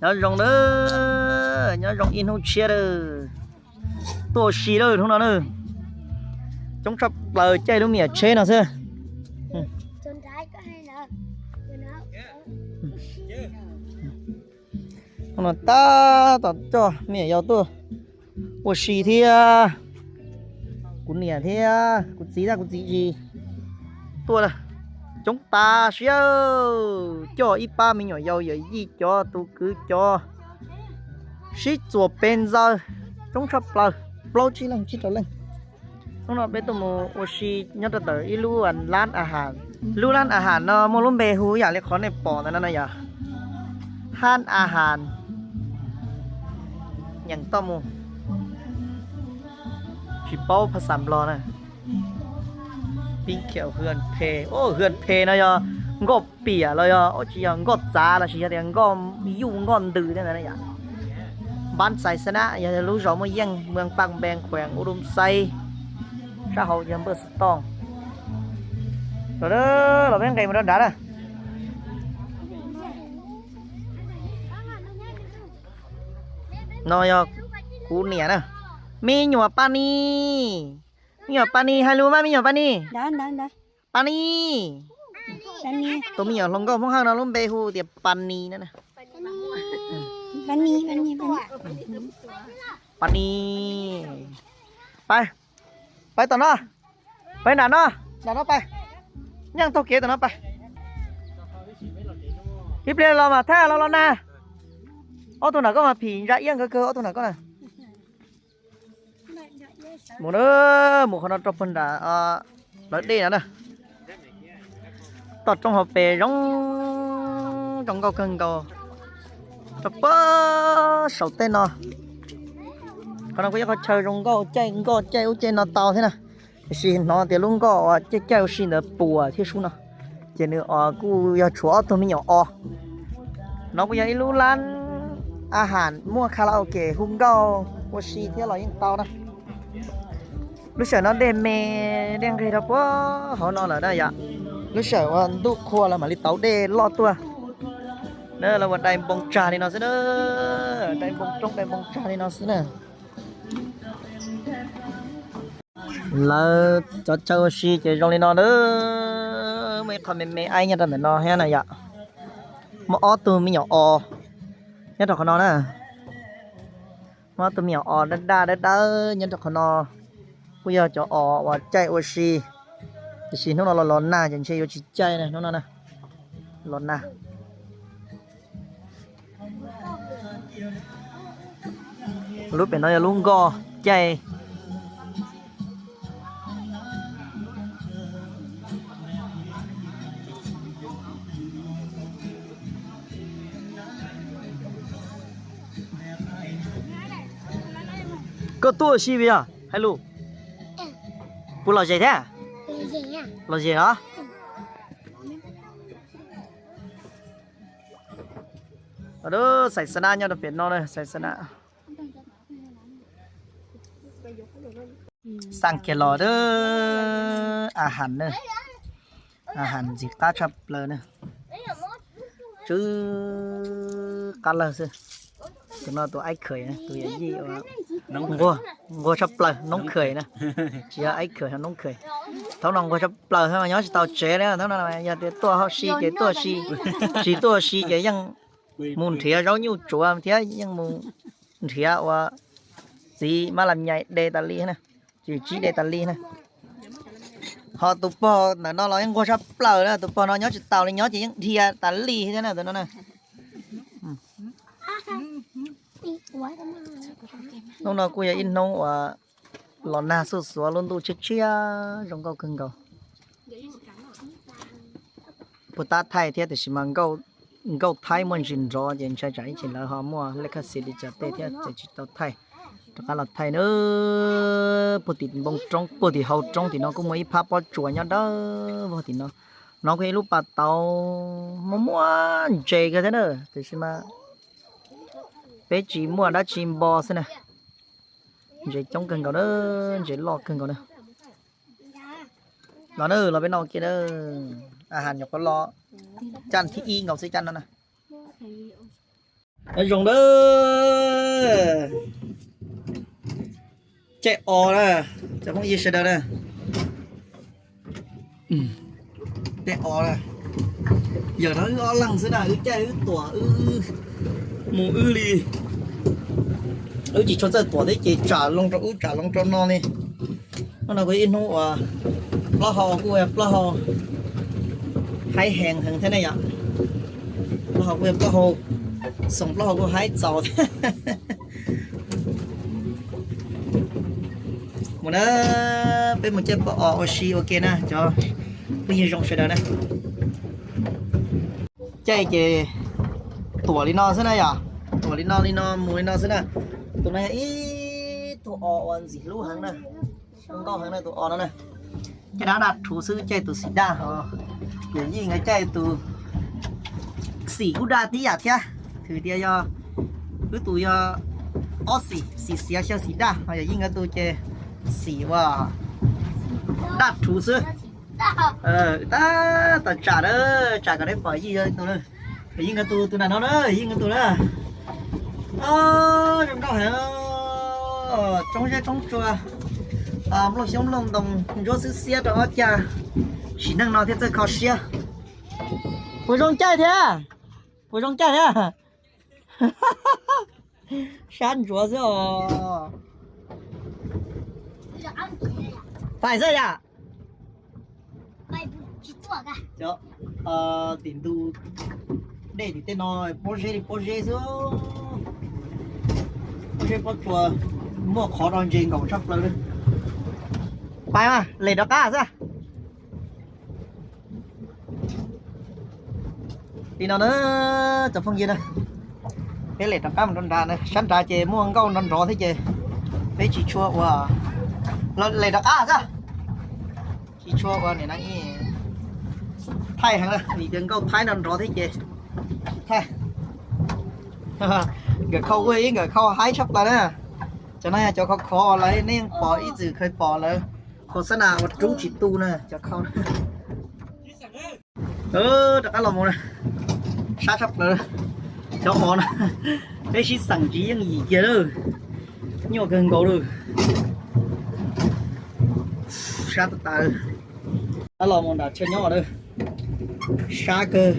Nyob zoo na, nyob zoo ib hnub tshiab lawm. Tuaj ua si lawm hnub no na. Coob tshaj plaws caij lub me nyuam tsheb no xwb. Hnub no tab tom coj me nyuam yaus tuaj ua si thiab. Kuv niam thiab kuv txiv thiab kuv txiv zis tuaj coob tas siab, coj ib pab me nyuam yaus yawm yij cov tus kwv cov sib txuas pes ntxaws, coob tshaj plaws, plaub tsib leej tsib rau leej. Hnub no peb tuaj mus ua si nyob rau ntawm ib lub lab a has. Lub lab a has no muaj lub npe hu yam li qhov nej pom ntawm no na yom. Hab a has nyeem toj mus, tsis paub phas xas Nplog na. Pib khiav hwj phe, hwj phe no yog nkoj piam los yog tsis yog nkoj txav los sis yog tias nkoj yuj nkoj ntws thiab ntawd yom. Npab Xais Xab Nab yog lub zos muaj yeej, moos Paj Npees, khuees Ub Dub Xaib, sab hauv yog npawj Xov Tooj. Los peb nqes mus rau nrad na. No yog kuv niam na. Me nyuam Pas Nis, me nyuam Pas Nis, hais lus mas me nyuam Pas Nis. Pas Nis. Tus me nyuam hluas nkauj Hmoob Hawj no lub npe hu tias Pas Nis na. Pas Nis. Pais, pais tom no, pais nram no, nram no pais. Yeej taug kev tom no pais. Ib pliag los mas thaj los los nag. Ob tug nram koj mas phim ntsa iab nkawd kawg ob tug nram koj na. Mus na, mus qhov no rau puag nram lawv dej no na. Toj roob hauv pes zoo, zoo nkauj kawg nkaus. Rau puag saum tej no, qhov no kuj yog qhov chaw zoo nkauj caij nkoj caij ub caij no tau thiab na. Tiam sis hnov tias lub nkoj uas caij caij ua si ntawd puas thiab sub no, ces nws os kuj yog tshuav ob tug me nyuam os. No kuj yog ib lub lab a has muaj karaoke hu nkauj ua si thiab los yeej tau na. Lub sij hawm no dej me, dej nqeg rau puag hauv no lawm na yom. Lub sij hawm uas ntuj qhua lawv mam li tauv dej loj tuaj. Lawv ua dai npoo tsag li no xwb na, dai npoo roob dai npoo tsag li no xwb na. Lawv cov chaw ua si ces zoo li no na. Muaj ib qho me me aib nyob rau ntawm no thiab na yom. Muaj ob tug me nyuam os nyob rau qhov no na. Muaj ob tug me nyuam os daj daj dawb dawb nyob rau qhov no. Kuj yog cov os uas caij ua si, tiam sis hnub no los los nag ces ntshe yuav tsis caij na hnub no na. Los nag. Lub pem no yog lub nkoj caij. Koj tuaj ua si vim yog hais lus, puas lom zem thiab? Lom zem los? Xais Xab Nab nyob rau pem no na, Xais Xab Nab. Xaj kiag los a has na, a has ntxim qab tshaj plaws na. Tsw qab lawg xwb. Tus no tus aib khawm, tus yawm yij nquag, nquag tshaj plaws noob khawm na. Tsis yog aib khawm, noob khawm. Thaum no nquag tshaj plaws, nyob tsis tau tsev li. Thaum no yog tias tuaj hauj si ces tuaj si, tsis tuaj si ces yeej mus nrhiav zaub nyuj tsuav thiab yeej mus nrhiav ua txiv mab lam nyais de tas li na, tsis tsib de tas li na. Ho tus pog ntawm no los yeej nquag tshaj plaws na, tus pog no nyob tsis taus li, nyob ces yeej dhia tas li thiab na tus no na. Hnub no kuj yog ib hnub uas los nag xuj xuav, lub ntuj tshiab tshiab zoo nkauj kawg nkaus. Puag tab thaij thiab tiam sis mas nkauj thaib muaj ntsis nrov ces ntshai tsam ib chim lawv ho muaj lej khaj xis li cas tej thiab ces tsis tau thaij. Rov qab los thaij na. Puag tim npoo roob, puag tim hau roob tim no kuj muaj ib phab pob tsuas nyob dawb vog tim no. No kuj ib lub pas tauv muaj muaj ntses kawg thiab na, tiam sis mas peb tsis muaj dab tsi npo xwb na. Ntses coob kawg nkaus na, ntses loj kawg nkaus na. Los na, los peb noj kiag na. A has nyuam qhuav los caj thib ib nkaus xwb caj no na. Nyob zoo nawb, caij os na, cov phooj ywg sawv daws na. Caij os na, yawm no wb ob leeg xwb na, wb caij wb tuam wb mus wb li. Wb tsis tshua txawj tuam thiab ces tsam loo rau ub tsam loo rau no li. Hnub no kuj ib hnub uas plaub hau kuj yog plaub hau haib heev heev thiab ne yom. Plaub hau kuj yog plaub hau, xoom plaub hau kuj haib txaus thiab. Mus na, peb mus caij pov os ua si ua ke na cov phooj ywg zoo sawv daws na. Caij ces tuam li no xwb na yom, tuam li no li no mus li no xwb na. Tus no yog ib tug os uas ntxim hlub heev na, zoo nkauj heev na tus os no na. Caij dab daj rhuv xwb, caij tus xim daj ho, yawm yij nkawd caij tus xim kuj daj tib yam thiab. Twb tias yog wb tus yog ob xim, xim xiav xyaw xim daj, ho yawm yij nkawd tus ces xim uas daj rhuv xwb. Tab tom tsam na, tsam kom nej pom yij tus na. Yij nkawd tus, tus nram no na, yij nkawd tus na. Zoo nkauj heev, tsoob zeb tsoob tsua, nplooj xyoob nplooj ntoo ntsuab xwb xiab rau ob cag. Sim neej no thiaj txawj kho siab. Puas zoo caij thiab? Puas zoo caij thiab? Sab ntsuav xwb os. Pais xwb yam. Tim ntug dej tim tej no pob zeb li pob zeb xwb. Pob zeb pob tsuas, muaj qhov do ntses nkaum tshaj plaws li. Pais mas lem rov qab xwb. Li no na, cov phooj ywg na, peb lem rov qab mus rau nrad na, sab nrad ces muaj nkauj nrov nrov thiab ces peb tsis tshua ua, lem rov qab xwb. Tsis tshua ua niam na, thaij heev na, vim tias nkauj thaib nrov nrov thiab ces tsis thaij. Nkawm khau kuj ib nkawm khau haib tshaj plaws na. Cov no yog cov khov khov lawv, nej yeej pom ib txwm khaws pom lawv khos xab nas uas rub tsis tu na cov khau na. Rov qab los mus na, sab tshaj plaws. Cov os na, peb sib xeem tsis yeej yim kiag lawm, nyuaj kawg nkaus lawm. Sab tas tas. Rov qab los mus nram chaw nyob lawm, sab kawg.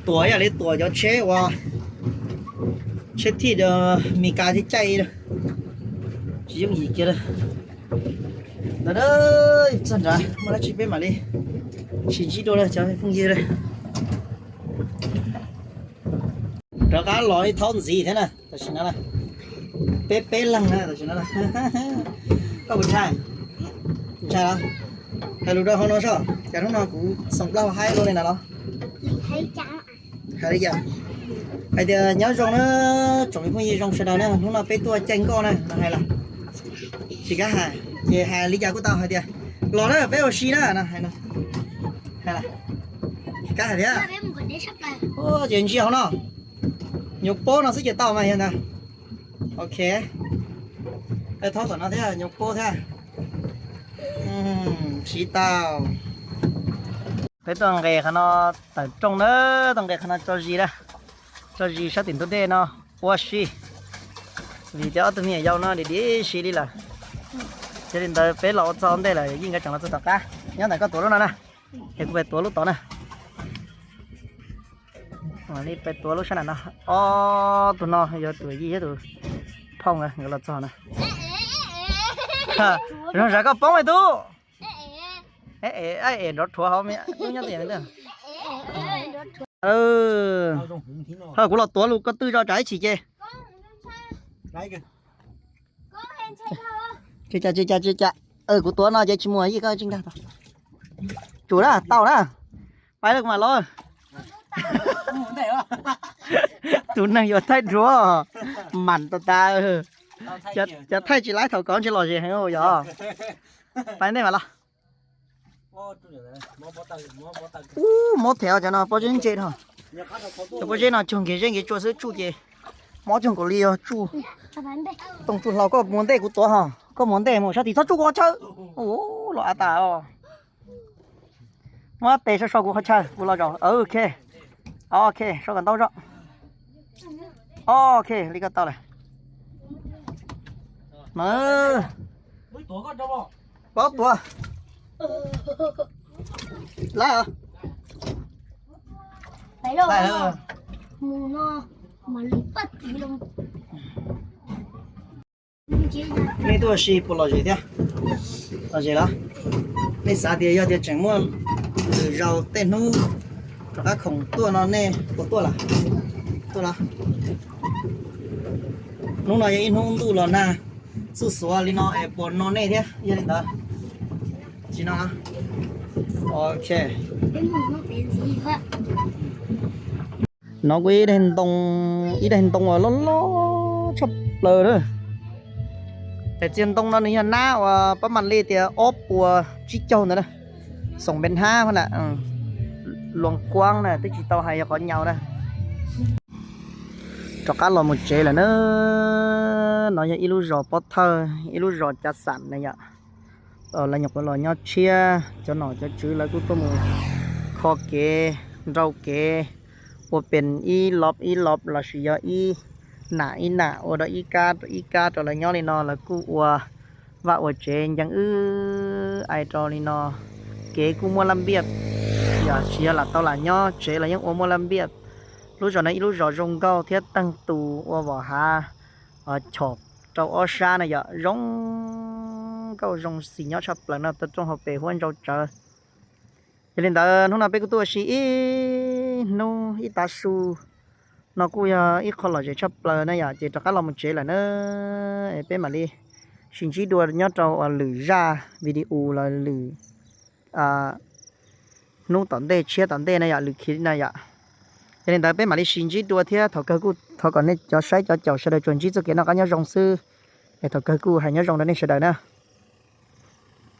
Tuam ib yam li tuam cov tsheb uas tsheb thij Meskas thiab caij, tsis yooj yim kiag li. Ntawd txog nrad muaj dab tsi peb mam li sib ntsib dua cov phooj ywg. Rov qab los ib thaub ntxiv thiab na, tam sim no peb peb leeg na tam sim no. Koj puas ntshai? Ntshai los? Hais lus rau hauv no soj, cas hnub no kuv xoom plaub hau haib luaj li na los? Hais li cas? Hais tias nyob zoo na, tsoom phooj ywg zoo sawv daws na, hnub no peb tuaj caij nkoj na no hais los? Tsis kam hais, ces hais li cas kuj tau hais tias los na peb ua si na no hais. Tsis kam hais thiab. Ces ntsia hauv no, nyuam pob no xwb ces tau mas yog ntag. Ok, thaub tom no thiab nyuam pob thiab. Siv tau. Peb tuaj nqes qhov no tawm rooj na, tuaj nqes qhov no tso zis na, tso zis sab tim ntug dej no ua si. Vim tias ob tug me nyuam yaus no dim dim si li lawm. Yog li ntawd peb los ua txog ua ntej lawm, yij nkawd tseem los txog tom qab. Nyob ntawm koj tuav lub no na, es kuv pais tuav lub tod na. Li pais tuav lub sab nram no. Ob tug no yog tus yij thiab tus phauj nkawd los txog na. Zoo zam koj poob ib tug. Es nrov rhuav hauv me tub nyob tias. Kuv los tuav lub koj twj tso tsam ib chim ces. Tsis cas tsis cas tsis cas. Kuv tuav no ces tsis mus yij koj tsis nkag tau. Tsum na tau na. Pais lawm kuv mam los. Tus neeg yuav thaij duab mam tas tas. Cov thaij tsis laib thaum kov ntshe lom zem heev yog. Pais ntej mam los. Ub, mob them cov no pob zeb ntse no. Cov pob zeb no cuag nkiag zeb nkiag tsua xwb, tsuj ces mob cuag nkaus li yog tsuj tooj tsuj hlau. Koj mus ntej kuv tuav ho, koj mus ntej mus sab tid txhob tsuj kuv qhov chaw. Ub, los av tas os. Muab tes so so kuv qhov chaw kuv los zaum. Ok. Ok, sau kom ntau tso. Ok, li koj tau lawm. Mawv, paub tuav. Lawm. Nej tuaj ua si puas lom zem thiab? Lom zem los? Nej xav tias yog tias tseem muaj lwm zaus tej hnub rov qab khoom tuaj no nej puas tuaj lawm? Tuaj los? Hnub no yog ib hnub ntuj los nag xuj xuav li no es puas no nej thiab? Yog li ntawd tsis no. Ok. No kuj ib daig ntoo, ib daig ntoo uas loj loj tshaj plaws na. Tes txiag ntoo no nws yog nab uas pab mam li tias ob puas tsib caug ntawd na. Xoom npe hnab na, luas kuab na, twb tsis tau hais yog qhov nyaus na. Rov qab los mus tsev lawm na. No yog ib lub zos pob thawj, ib lub zos cav xam na yom. Lawv nyuam qhuav los nyob tshiab, cov nom cov tswv lawv kuj tuaj mus kho kev, nrau kev, ua pes ib lov ib lov lossis yog ib nam ib nam ua rau ib kab ib kab rau lawv nyob li no, lawv kuj ua vaj ua tsev ncees wb ais rau li no. Kev kuj muaj laj npiaj, yog tsis yog lam tau lam nyob tsev los yeej ua muaj laj npiaj. Lub zos no ib lub zos zoo nkauj thiab teeg tus ua vom hav chom rau ob sab na yom, zoo nkauj zoo xis nyob tshaj plaws no, tau rooj hauv pes huab ntsau tsawv. Yog li ntawd hnub no peb kuj tuaj ua si ib hnub ib tav su no kuj yog ib qho lom zem tshaj plaws na yom, ces rov qab los mus tsev lawm na. Peb mam li sib ntsib dua nyob rau lwm zaj video los lwm hnub tom ntej tshiab tom ntej na yom, lwm khi na yom. Yog li ntawd peb mam li sib ntsib dua thiab thaum kawg kuj thov kom nej cov saib cov caum sawv daws tsuas ntsib txoj kev noj qab nyob zoo xwb. Es thaum kawg kuj hais nyob zoo rau nej sawv daws na.